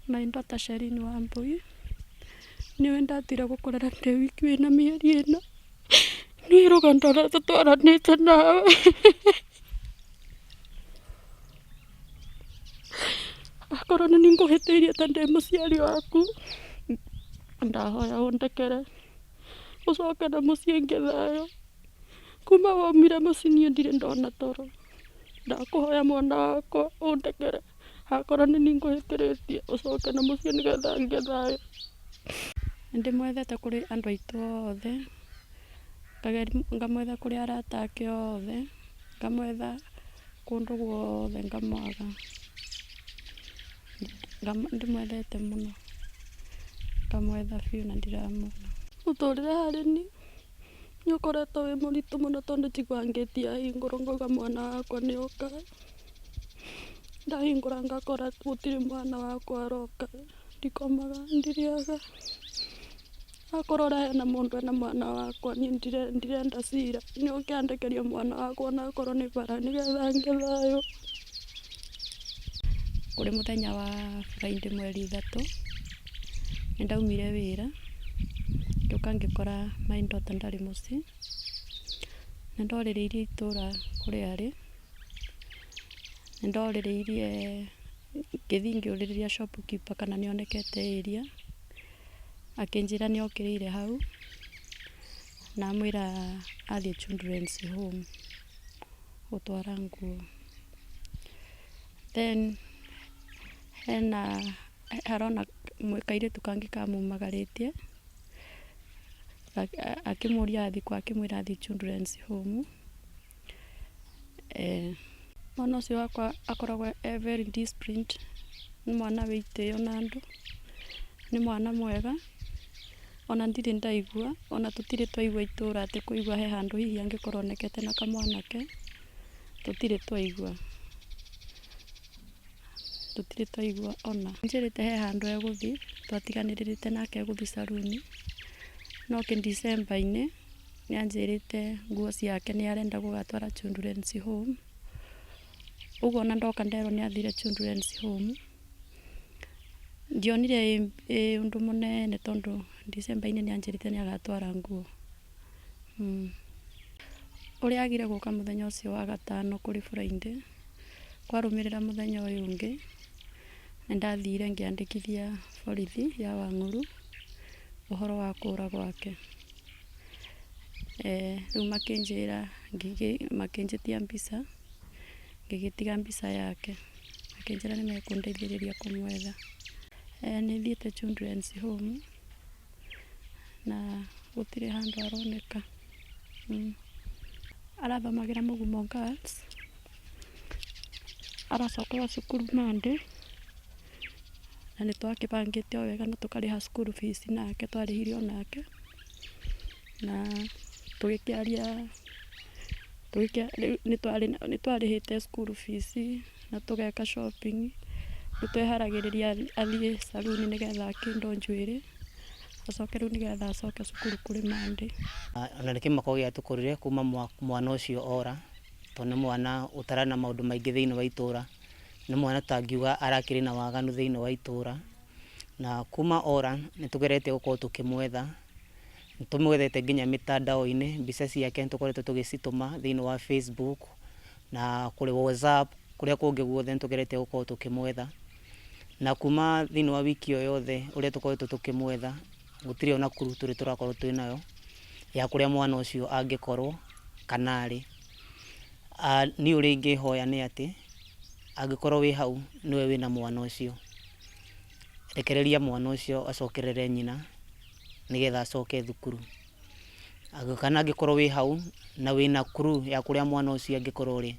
My daughter Sherine Wambui, nĩwe ndatire gũkũrera ndĩ wiki wĩna mĩeri ĩna, nĩ rũgano rũrĩa tũtwaranĩte nawe. Akorwo nĩ niĩ ngũhĩtĩirie ta ndĩ mũciari waku, ndahoya ũndekere, ũcoke na mũciĩ ngĩe thayũ. Kuma waumire mũciĩ niĩ ndirĩ ndona toro, ndakũhoya mwana wakwa ũndekere. Akorwo nĩ niĩ ngũhĩtĩrĩtie ũcoke na mũciĩ nĩgetha ngĩe thayũ. Nĩ ndĩmwethete kũrĩ andũ aitũ othe, ngamwetha kũrĩ arata ake othe, ngamwetha kũndũ guothe ngamwaga. Ndĩmwethete mũno, ngamwetha biũ na ndiramuona. Mũtũrĩre harĩ niĩ nĩ ũkoretwo wĩ mũritũ mũno tondũ njiguaga ngĩti yahingũrwo ngauga mwana wakwa nĩ oka. Ndahingũra ngakora gũtirĩ mwana wakwa aroka, ndikomaga, ndirĩaga. Akorwo hena mũndũ ena mwana wakwa niĩ ndirenda cira, nĩ oke andekerie mwana wakwa ona akorwo nĩ bara nĩgetha ngĩe thayũ. Kũrĩ mũthenya wa Friday mweri 3, nĩ ndaumire wĩra, ngĩũka ngĩkora my daughter ndarĩ mũciĩ, nĩ ndorĩrĩirie itũra kũrĩa arĩ. Nĩ ndorĩrĩirie ngĩthiĩ ngĩũrĩrĩria shopkeeper kana nĩ onekete area, akĩnjĩra nĩ okĩrĩire hau, na amwĩra athiĩ Children's Home gũtwara nguo. Then hena harona kairĩtu kangĩ kamumagarĩtie, akĩmũria athiĩ kũ akĩmwĩra athiĩ Children's Home. Mwana ũcio wakwa akoragwo e very disciplined, nĩ mwana wĩ itĩo na andũ, nĩ mwana mwega, ona ndirĩ ndaigua, ona tũtirĩ twaigua itũra atĩ kũigua he handũ hihi angĩkorwo onekete na kamwanake, tũtirĩ twaigua, tũtirĩ twaigua ona. Anjĩrĩte he handũ egũthiĩ, twatiganĩrĩte nake egũthiĩ caruni, no kĩ December-inĩ. Nĩ anjĩrĩte nguo ciake nĩ arenda gũgatwara Children's Home, ũguo ona ndoka nderwo nĩ athire Children's Home, ndionire ĩ ũndũ mũnene tondũ December-inĩ nĩ anjĩrĩte nĩ agatwara nguo. Ũrĩa agire gũka mũthenya ũcio wa gatano kũrĩ Friday, kwarũmĩrĩra mũthenya ũyũ ũngĩ, nĩ ndathire ngĩandĩkithia borithi ya Wang'ũrũ ũhoro wa kũra gwake. Rĩu makĩnjĩra, makĩnjĩtia mbica, ngĩgĩtiga mbica yake, makĩnjĩra nĩ mekũndeithĩrĩria kũmwetha. Nĩ thiĩte Children's Home na gũtirĩ handũ aroneka. Arathomagĩra Mũgumo Girls, aracokaga cukuru Monday. Na nĩ twakĩbangĩte o wega na tũkarĩha school fees nake, twarĩhire o nake, na tũgĩkĩaria, nĩ twarĩhĩte school fees na tũgeka shopping, nĩ tweharagĩrĩria athiĩ saluni nĩgetha akĩndwo njuĩrĩ, acoke rĩu nĩgetha acoke cukuru kũrĩ Monday. Ona nĩ kĩmako gĩatũkorire kuma mwana ũcio ora, tondũ nĩ mwana ũtarĩ na maũndũ maingĩ thĩinĩ wa itũra. Nĩ mwana tũtangiuga arakĩrĩ na waganu thĩinĩ wa itũra, na kuma ora nĩ tũgeretie gũkorwo tũkĩmwetha, nĩ tũmwethete nginya mĩtandao-inĩ, mbica ciake nĩ tũkoretwo tũgĩcitũma thĩinĩ wa Facebook na kũrĩ WhatsApp, kũrĩa kũngĩ guothe nĩ tũgeretie gũkorwo tũkĩmwetha, na kuma thĩinĩ wa wiki ĩyo yothe ũrĩa tũkoretwo tũkĩmwetha, gũtirĩ ona clue tũrĩ tũrakorwo twĩnayo ya kũrĩa mwana ũcio angĩkorwo kana arĩ. Niĩ ũrĩa ingĩhoya nĩ atĩ, angĩkorwo wĩ hau nĩwe wĩna mwana ũcio, rekereria mwana ũcio acokerere nyina nĩgetha acoke thukuru. Kana angĩkorwo wĩ hau na wĩna clue ya kũrĩa mwana ũcio angĩkorwo ũrĩ,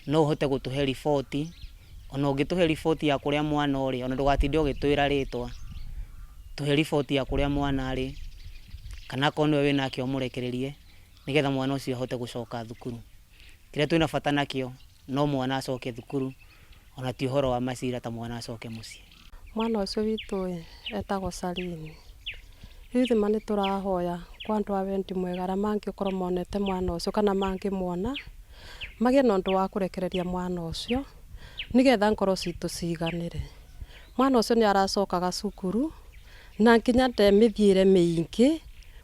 no ũhote gũtũhe riboti, ona ũngĩtũhe riboti ya kũrĩa mwana ũrĩ, ona ndũgatinde ũgĩtwĩra rĩtwa, tũhe riboti ya kũrĩa mwana arĩ, kana akorwo nĩwe wĩnake ũmũrekererie. Nĩgetha mwana ũcio ahote gũcoka thukuru. Kĩrĩa twĩna bata nakĩo no mwana acoke thukuru, ona ti ũhoro wa macira ta mwana acoke mũciĩ. Mwana ũcio witũ-ĩ, etagwo Saline. Ithuĩ ma nĩ tũrahoya kwa andũ a wendi mwega arĩa mangĩkorwo monete mwana ũcio kana mangĩmuona, magĩe na ũndũ wa kũrekereria mwana ũcio, nĩgetha ngoro citũ ciiganĩre. Mwana ũcio nĩ aracokaga cukuru na nginya nde mĩthiĩre mĩingĩ,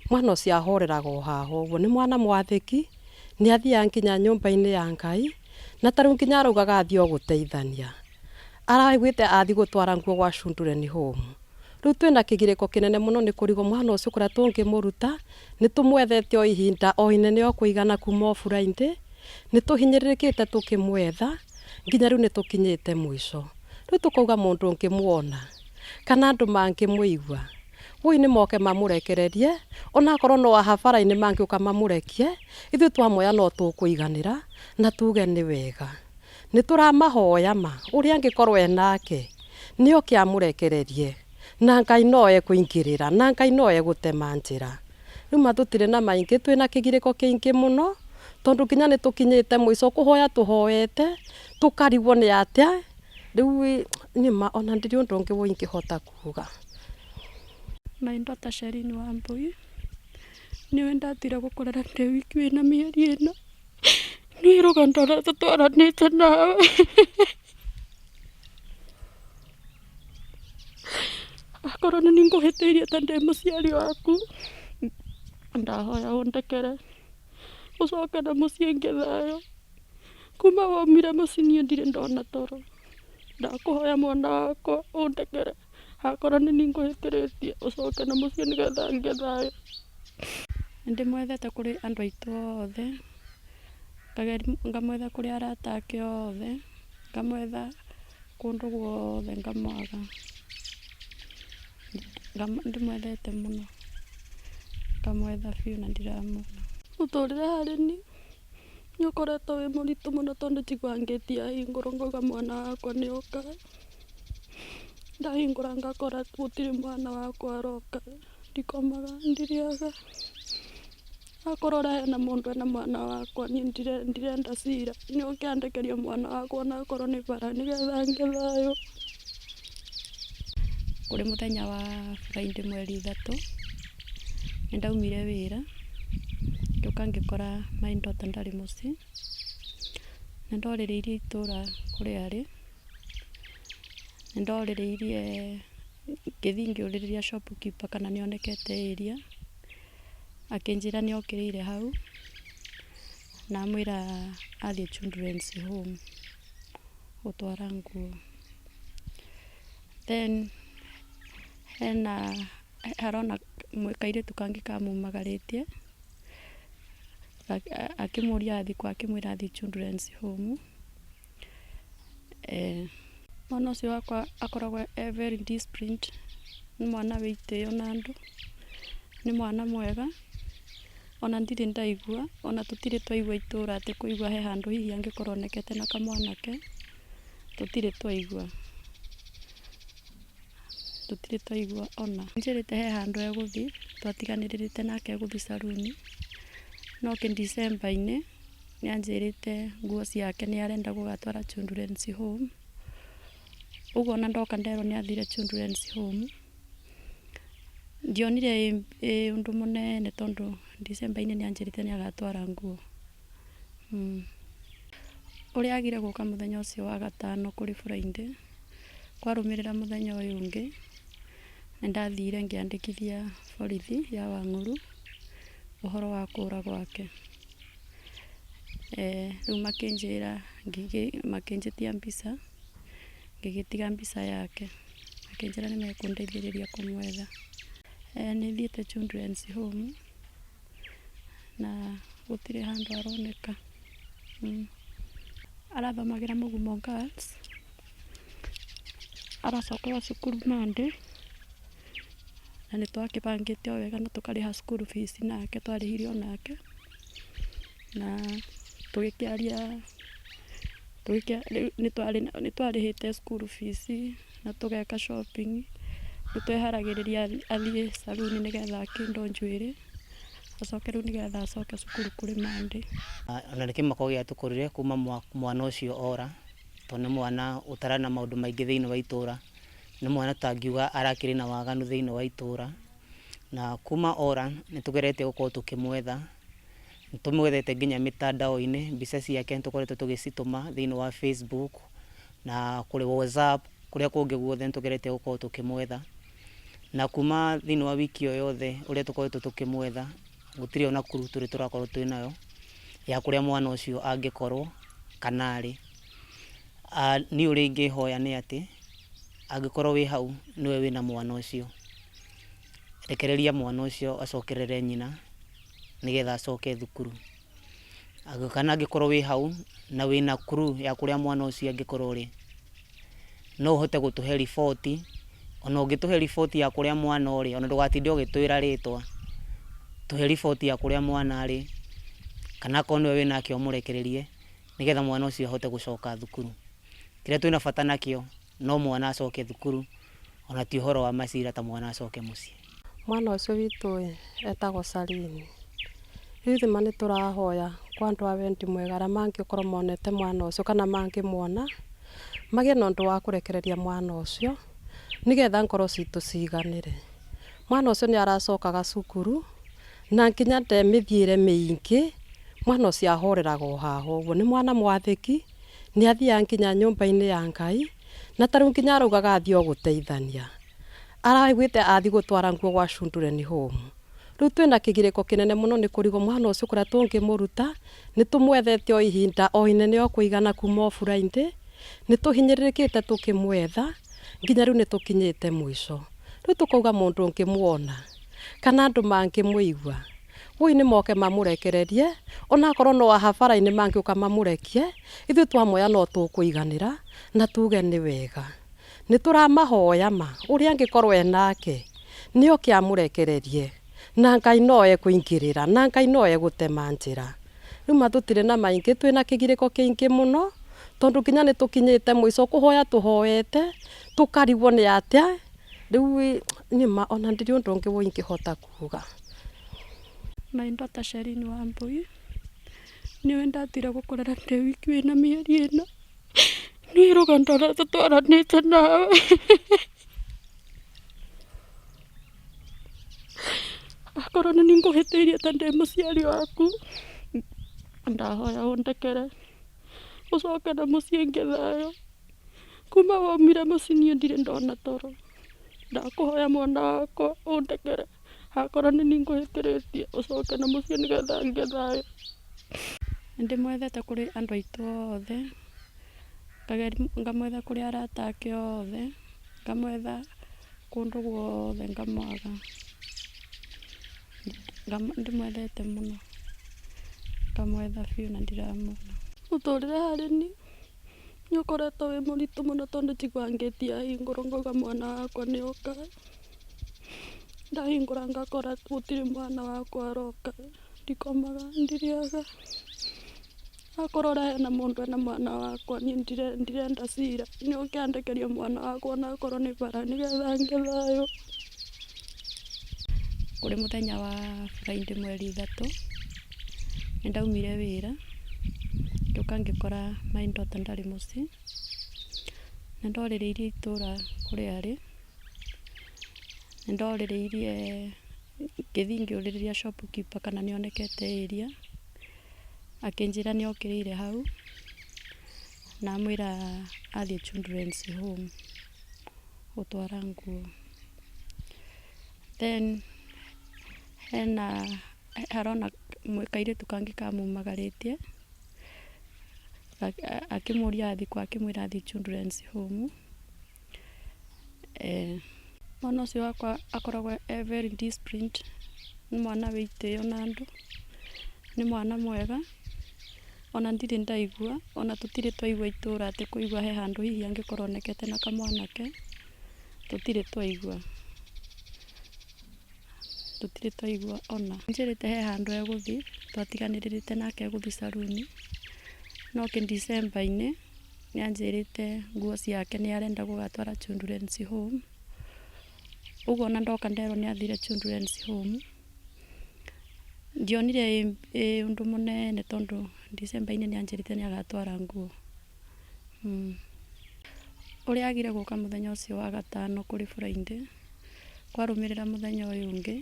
mwana ũcio ahoreraga o haha ũguo. Nĩ mwana mwathĩki, nĩ athiaga nginya nyũmba-inĩ ya Ngai, na ta rĩu nginya araugaga athiĩ o gũteithania. Araiguĩte athiĩ gũtwara nguo gwa Children Home. Rĩu twĩna kĩgirĩko kĩnene mũno nĩ kũrigwo mwana ũcio kũrĩa tũngĩmũruta, nĩ tũmwethete o ihinda o inene o kũigana kuma o Friday, nĩ tũhinyĩrĩrĩkĩte tũkĩmwetha, nginya rĩu nĩ tũkinyĩte mũico. Rĩu tũkauga mũndũ ũngĩmuona, kana andũ mangĩmũigua, woi nĩ moke mamũrekererie, onakorwo no haha bara-inĩ mangĩũka mamũrekie, ithuĩ twamoya no tũkũiganĩra na tuge nĩ wega. Nĩ tũramahoya ma, ũrĩa angĩkorwo enake, nĩ oke amũrekererie, na Ngai no ekũingĩrĩra, na Ngai no egũtema njĩra. Rĩu ma tũtirĩ na maingĩ, twĩna kĩgirĩko kĩingĩ mũno, tondũ nginya nĩ tũkinyĩte mũico kũhoya tũhoete, tũkarigwo nĩ atĩa, rĩu niĩ ma ona ndirĩ ũndũ ũngĩ ingĩhota kuga. My daughter Sherin Wambui, nĩwe ndatire gũkũrera ndĩ wiki wĩna mĩeri ĩna. Nĩ rũgano rũrĩa tũtwaranĩte nawe. Akorwo nĩ niĩ ngũhĩtĩirie ta ndĩ mũciari waku, ndahoya ũndekere, ũcoke na mũciĩ ngĩe thayũ. Kuma waumire mũciĩ niĩ ndirĩ ndona toro. Ndakũhoya mwana wakwa ũndekere, akorwo nĩ niĩ ngũhĩtĩrĩtie ũcoke na mũciĩ nĩgetha ngĩe thayũ. Nĩndĩmwethete kũrĩ andũ aitũ othe, ngamwetha kũrĩ arata ake othe, ngamwetha kũndũ guothe ngamwaga. Ndĩmwethete mũno, ngamwetha biũ na ndiramuona. Mũtũrĩre harĩ niĩ nĩ ũkoretwo wĩ mũritũ mũno tondũ njiguaga ngĩti yahingũrwo ngauga mwana wakwa nĩ oka. Ndahingũra ngakora gũtirĩ mwana wakwa aroka. Ndikomaga, ndirĩaga. Akorwo hena mũndũ ena mwana wakwa niĩ ndirenda cira, nĩ oke andekerie mwana wakwa onakorwo nĩ bara nĩgetha ngĩe thayũ. Kũrĩ mũthenya wa Friday mweri 3, nĩ ndaumire wĩra, ngĩũka ngĩkora my daughter ndarĩ mũciĩ. Nĩ ndorĩrĩirie itũra kũrĩa arĩ, nĩ ndorĩrĩirie ngĩthiĩ ngĩũrĩrĩria shopkeeper kana nĩ onekete area, akĩnjĩra nĩ okĩrĩire hau, na amwĩra athiĩ Children's Home gũtwara nguo. Then hena harona kairĩtu kangĩ kamumagarĩtie, akĩmũria athiĩ kũ, akĩmwĩra athiĩ Children's Home. Mwana ũcio wakwa akoragwo e very disciplined, nĩ mwana wĩ itĩo na andũ, nĩ mwana mwega, ona ndirĩ ndaigua, ona tũtirĩ twaigua itũra atĩ kũigua he handũ hihi angĩkorwo onekete na kamwanake, tũtirĩ twaigua. Tũtirĩ twaigua ona. Anjĩrĩte he handũ egũthiĩ, twatiganĩrĩte nake egũthiĩ caruni, no kĩ December-inĩ nĩ anjĩrĩte nguo ciake nĩ arenda gũgatwara Children's Home. Ũguo ona ndoka nderwo nĩ athire Children's Home, ndionire ĩ ũndũ mũnene tondũ December-inĩ nĩ anjĩrĩte nĩ agatwara nguo. Ũrĩa agire gũka mũthenya ũcio wa gatano kũrĩ Friday, kwarũmĩrĩra mũthenya ũyũ ũngĩ, nĩ ndathire ngĩandĩkithia borithi ya Wang'ũrũ ũhoro wa kũra gwake. Rĩu makĩnjĩra, makĩnjĩtia mbica, ngĩgĩtiga mbica yake, makĩnjĩra nĩ mekũndeithĩrĩria kũmwetha. Nĩ thiĩte Children's Home na gũtirĩ handũ aroneka. Arathomagĩra Mũgumo Girls, aracokaga cukuru Monday, na nĩ twakĩbangĩte o wega na tũkarĩha school fees nake, twarĩhire o nake, na tũgĩkĩaria, nĩ twarĩhĩte school fees na tũgeka shopping, nĩ tweharagĩrĩria athiĩ caruni nĩgetha akĩndwo njuĩrĩ, acoke rĩu nĩgetha acoke cukuru kũrĩ Monday. Ona nĩ kĩmako gĩatũkorire kuma mwana ũcio ora, tondũ nĩ mwana ũtarĩ na maũndũ maingĩ thĩinĩ wa itũra, nĩ mwana tũtangiuga arakĩrĩ na waganu thĩinĩ wa itũra, na kuma ora nĩ tũgeretie gũkorwo tũkĩmwetha, nĩ tũmwethete nginya mitandao-inĩ, mbica ciake nĩ tũkoretwo tũgĩcitũma thĩinĩ wa Facebook na kũrĩ WhatsApp, Kũrĩa kũngĩ guothe nĩ tũgeretie gũkorwo tũkĩmwetha, na kuma thĩinĩ wa wiki ĩyo yothe ũrĩa tũkoretwo tũkĩmwetha, gũtirĩ ona clue tũrĩ tũrakorwo twĩ nayo ya kũrĩa mwana ũcio angĩkorwo kana arĩ. Niĩ ũrĩa ingĩhoya nĩ atĩ, angĩkorwo wĩ hau nĩwe wĩna mwana ũcio, rekereria mwana ũcio acokerere nyina nĩgetha acoke thukuru. Kana angĩkorwo wĩ hau na wĩna clue ya kũrĩa mwana ũcio angĩkorwo ũrĩ, no ũhote gũtũhe riboti, ona ũngĩtũhe riboti ya kũrĩa mwana ũrĩ, ona ndũgatinde ũgĩtwĩra rĩtwa, tũhe riboti ya kũrĩa mwana arĩ, kana akorwo nĩwe wĩnake ũmũrekererie, nĩgetha mwana ũcio ahote gũcoka thukuru. Kĩrĩa twĩna bata nakĩo no mwana acoke thukuru, ona ti ũhoro wa macira ta mwana acoke mũciĩ. Mwana ũcio witũ ĩ etagwo Sarini. Rĩu ithuĩ ma nĩ tũrahoya kwa andũ a wendi mwega arĩa mangĩkorwo monete mwana ũcio kana mangĩmuona, magĩe na ũndũ wa kũrekereria mwana ũcio nĩgetha ngoro citũ ciganĩre. Mwana ũcio nĩ aracokaga cukuru na nginya nde mĩthiĩre mĩingĩ, mwana ũcio ahoreraga o haha ũguo. Nĩ mwana mwathĩki, nĩ athiaga nginya nyũmba-inĩ ya Ngai, na ta rĩu nginya araugaga athiĩ o gũteithania. Araiguĩte athiĩ gũtwara nguo gwa Children Home. Rĩu twĩna kĩgirĩko kĩnene mũno nĩ kũrigwo mwana ũcio kũrĩa tũngĩmũruta, nĩ tũmwethete o ihinda o inene o kũigana kuma o Friday, nĩ tũhinyĩrĩrĩkĩte tũkĩmwetha, nginya rĩu nĩ tũkinyĩte mũico. Rĩu tũkauga mũndũ ũngĩmuona, kana andũ mangĩmũigua, woi nĩ moke mamũrekererie, onakorwo no haha bara-inĩ mangĩũka mamũrekie, ithuĩ twamoya no tũkũiganĩra, na tuge nĩ wega. Nĩ tũramahoya ma, ũrĩa angĩkorwo enake, nĩ oke amũrekererie, na Ngai no ekũingĩrĩra, na Ngai no egũtema njĩra. Rĩu ma tũtirĩ na maingĩ, twĩna kĩgirĩko kĩingĩ mũno, tondũ nginya nĩ tũkinyĩte mũico, kũhoya tũhoete, tũkarigwo nĩ atĩa, rĩu niĩ ma ona ndirĩ ũndũ ũngĩ ingĩhota kuga. My daughter Sherin Wambui, nĩwe ndatire gũkũrera ndĩ wiki wĩna mĩeri ĩna, nĩ rũgano rũrĩa tũtwaranĩte nawe. Akorwo nĩ niĩ ngũhĩtĩirie ta ndĩ mũciari waku, ndahoya ũndekere, ũcoke na mũciĩ ngĩe thayũ. Kuma waumire mũciĩ niĩ ndirĩ ndona toro, ndakũhoya mwana wakwa ũndekere, akorwo nĩ niĩ ngũhĩtĩrĩtie ũcoke na mũciĩ nĩgetha ngĩe thayũ. Nĩndĩmwethete kũrĩ andũ aitũ othe, ngamwetha kũrĩ arata ake othe, ngamwetha kũndũ guothe ngamwaga. Ndĩmwethete mũno, ngamwetha biũ na ndiramuona. Mũtũrĩre harĩ niĩ nĩ ũkoretwo wĩ mũritũ mũno tondũ njiguaga ngĩti yahingũrwo ngauga mwana wakwa nĩ oka. Ndahingũra ngakora gũtirĩ mwana wakwa aroka, ndikomaga, ndirĩaga. Akorwo hena mũndũ ena mwana wakwa niĩ ndirenda cira, nĩ oke andekerie mwana wakwa onakorwo nĩ bara nĩgetha ngĩe thayũ. Kũrĩ mũthenya wa Friday mweri ithatũ, nĩ ndaumire wĩra, ngĩũka ngĩkora my daughter ndarĩ mũciĩ, nĩ ndorĩrĩirie itũra kũrĩa arĩ, nĩ ndorĩrĩirie ngĩthiĩ ngĩũrĩrĩria shopkeeper kana nĩ onekete area, akĩnjĩra nĩ okĩrĩire hau, na amwĩra athiĩ Children's Home gũtwara nguo. Then hena harona kairĩtu kangĩ kamumagarĩtie, akĩmũria athiĩ kũ akĩmwĩra athiĩ Children's Home. Mwana ũcio wakwa akoragwo e very disciplined, nĩ mwana wĩ itĩo na andũ, nĩ mwana mwega, ona ndirĩ ndaigua, ona tũtirĩ twaigua itũra atĩ kũigua he handũ hihi angĩkorwo onekete na kamwanake, tũtirĩ twaigua, tũtirĩ twaigua ona. Anjĩrĩte he handũ egũthiĩ, twatiganĩrĩte nake egũthiĩ caruni, no December-inĩ nĩ anjĩrĩte nguo ciake nĩ arenda gũgatwara Children's Home, ũguo ona ndoka nderwo nĩ athire Children's Home, ndionire ĩ ũndũ mũnene tondũ December-inĩ nĩ anjĩrĩte nĩ agatwara nguo. Ũrĩa agire gũka mũthenya ũcio wa gatano kũrĩ Friday, kwarũmĩrĩra mũthenya ũyũ ũngĩ,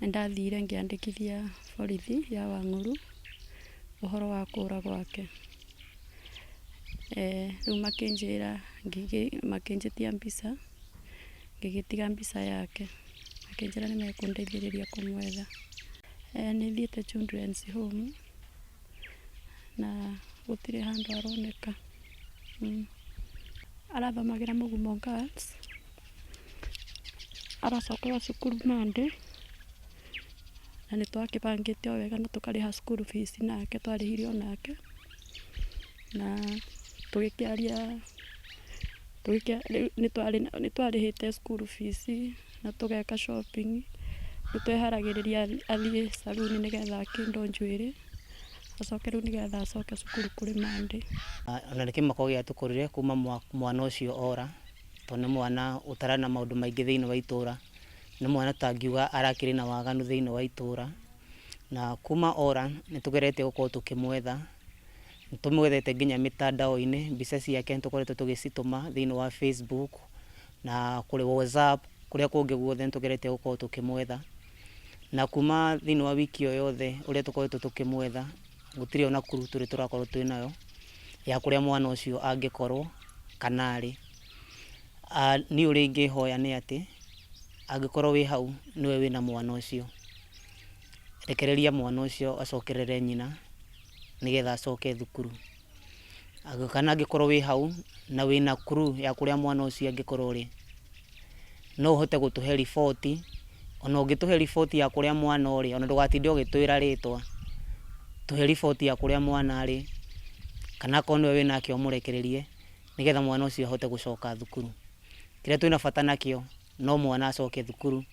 nĩ ndathire ngĩandĩkithia borithi ya Wang'ũrũ ũhoro wa kũra gwake. Rĩu makĩnjĩra makĩnjĩtia mbica, ngĩgĩtiga mbica yake. Makĩnjĩra nĩ mekũndeithĩrĩria kũmwetha. Nĩ thiĩte Children's Home na gũtirĩ handũ aroneka. Arathomagĩra Mũgumo Girls, aracokaga cukuru Monday na nĩ twakĩbangĩte o wega na tũkarĩha school fees nake, twarĩhire o nake na tũgĩkĩaria nĩ twarĩhĩte school fees na tũgeka shopping, nĩ tweharagĩrĩria athiĩ saluni nĩgetha akĩndwo njuĩrĩ, acoke rĩu nĩgetha acoke cukuru kũrĩ Monday. Ona nĩ kĩmako gĩatũkorire kuma mwana ũcio ora, tondũ nĩ mwana ũtarĩ na maũndũ maingĩ thĩinĩ wa itũra, nĩ mwana tũtangiuga arakĩrĩ na waganu thĩinĩ wa itũra, na kuma ora nĩ tũgeretie gũkorwo tũkĩmwetha, nĩ tũmwethete nginya mitandao-inĩ, mbica ciake nĩ tũkoretwo tũgĩcitũma thĩinĩ wa Facebook na kũrĩ WhatsApp, kũrĩa kũngĩ guothe nĩ tũgeretie gũkorwo tũkĩmwetha, na kuma thĩinĩ wa wiki ĩyo yothe ũrĩa tũkoretwo tũkĩmwetha, gũtirĩ ona clue tũrĩ tũrakorwo twĩnayo ya kũrĩa mwana ũcio angĩkorwo kana arĩ. Niĩ ũrĩa ingĩhoya nĩ atĩ, angĩkorwo wĩ hau nĩwe wĩna mwana ũcio, rekereria mwana ũcio acokerere nyina nĩgetha acoke thukuru. Kana angĩkorwo wĩ hau na wĩna clue ya kũrĩa mwana ũcio angĩkorwo ũrĩ, no ũhote gũtũhe riboti, ona ũngĩtũhe riboti ya kũrĩa mwana ũrĩ, ona ndũgatinde ũgĩtwĩra rĩtwa, tũhe riboti ya kũrĩa mwana arĩ, kana akorwo nĩwe wĩnake ũmũrekererie, nĩgetha mwana ũcio ahote gũcoka thukuru. Kĩrĩa twĩna bata nakĩo no mwana acoke thukuru,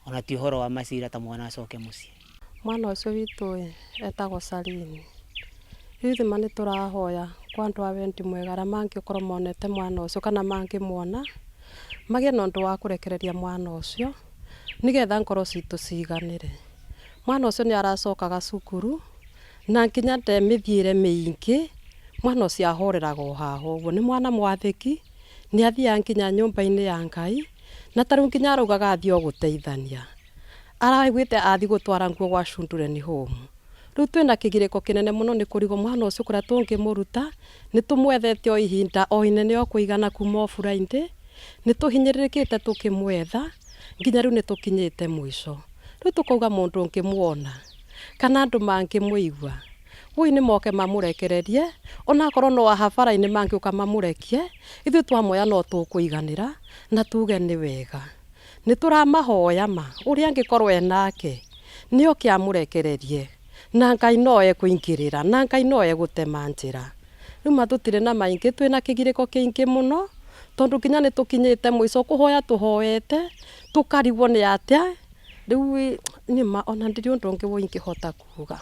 ona ti ũhoro wa macira ta mwana acoke mũciĩ. Mwana ũcio witũ etagwo Sarini. Rĩu thima nĩ tũrahoya kwa andũ a wendi mwega arĩa mangĩkorwo monete mwana ũcio kana mangĩmuona, magĩe na ũndũ wa kũrekereria mwana ũcio nĩgetha ngoro citũ ciganĩre. Mwana ũcio nĩ aracokaga cukuru na nginya nde mĩthiĩre mĩingĩ, mwana ũcio ahoreraga o haha ũguo. Nĩ mwana mwathĩki, nĩ athiaga nginya nyũmba-inĩ ya Ngai, na ta rĩu nginya araugaga athiĩ o gũteithania. Araiguĩte athiĩ gũtwara nguo gwa Children Home. Rĩu twĩna kĩgirĩko kĩnene mũno nĩ kũrigwo mwana ũcio kũrĩa tũngĩmũruta, nĩ tũmwethete o ihinda o inene o kũigana kuma o Friday, nĩ tũhinyĩrĩrĩkĩte tũkĩmwetha, nginya rĩu nĩ tũkinyĩte mũico. Rĩu tũkauga mũndũ ũngĩmuona, kana andũ mangĩmũigua, woi nĩ moke mamũrekererie, onakorwo no haha bara-inĩ mangĩũka mamũrekie, ithuĩ twamoya no tũkũiganĩra na tuge nĩ wega. Nĩ tũramahoya ma, ũrĩa angĩkorwo enake, nĩ oke amũrekererie, na Ngai no ekũingĩrĩra, na Ngai no egũtema njĩra. Rĩu ma tũtirĩ na maingĩ, twĩna kĩgirĩko kĩingĩ mũno, tondũ nginya nĩ tũkinyĩte mũico kũhoya tũhoete, tũkarigwo nĩ atĩa, rĩu niĩ ma ona ndirĩ ũndũ ũngĩ ingĩhota kuga.